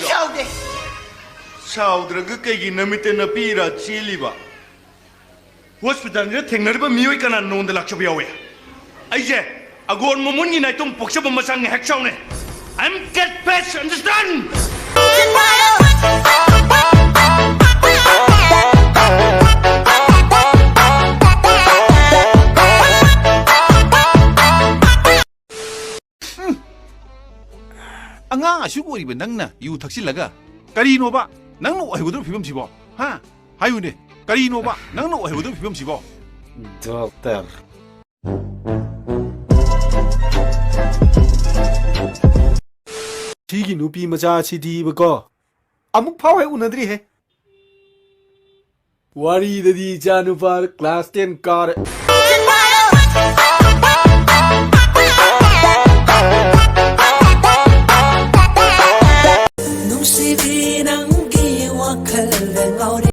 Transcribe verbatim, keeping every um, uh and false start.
ꯁꯥꯎꯗꯦ꯫ ꯁꯥꯎꯗ꯭ꯔꯒ ꯀꯩꯒꯤ ꯅꯃꯤꯠꯇ ꯅꯄꯤ ꯏꯔꯥ ꯆꯦꯜꯂꯤꯕ? ꯍꯣꯁꯄꯤꯇꯥꯜꯁꯤꯗ ꯊꯦꯡꯅꯔꯤꯕ ꯃꯤꯑꯣꯏ ꯀꯅꯥ ꯅꯉꯣꯟꯗ ꯂꯥꯛꯆꯕ ꯌꯥꯎꯋꯦ? ꯑꯩꯁꯦ ꯑꯒꯣꯟ ꯃꯃꯣꯟꯒꯤ ꯅꯥꯏꯇꯣꯝ ꯄꯣꯛꯆꯕ ꯃꯆꯥ ꯉꯥꯏꯍꯥꯛ ꯆꯥꯎꯅꯦ꯫ I'm get past, understand? ꯑꯉꯥꯡ ꯑꯁꯨꯛ ꯑꯣꯏꯔꯤꯕ ꯅꯪꯅ ꯌꯨ ꯊꯛꯆꯤꯜꯂꯒ ꯀꯔꯤꯅꯣꯕ ꯅꯪꯅ ꯑꯣꯏꯍꯧꯒꯗꯧꯔꯤꯕ ꯐꯤꯕꯝꯁꯤꯕꯣ? ꯍꯥ? ꯍꯥꯏꯌꯨꯅꯦ, ꯀꯔꯤꯅꯣꯕ ꯅꯪꯅ ꯑꯣꯏꯍꯧꯒꯗꯧꯔꯤꯕ ꯐꯤꯕꯝꯁꯤꯕꯣ? ꯗꯣꯛꯇꯔ꯫ ꯁꯤꯒꯤ ꯅꯨꯄꯤ ꯃꯆꯥꯁꯤꯗꯤꯕꯀꯣ, ꯑꯃꯨꯛ ꯐꯥꯎ ꯍꯦꯛ ꯎꯅꯗ꯭ꯔꯤꯍꯦ꯫ ꯋꯥꯔꯤꯗꯗꯤ ꯏꯆꯥ ꯅꯨꯄꯥ class ten ꯀꯥꯔꯦ꯫ ꯅꯨꯡꯁꯤꯕꯤ ꯅꯪꯒꯤ ꯋꯥꯈꯜꯗ ꯉꯥꯎꯔꯦ꯫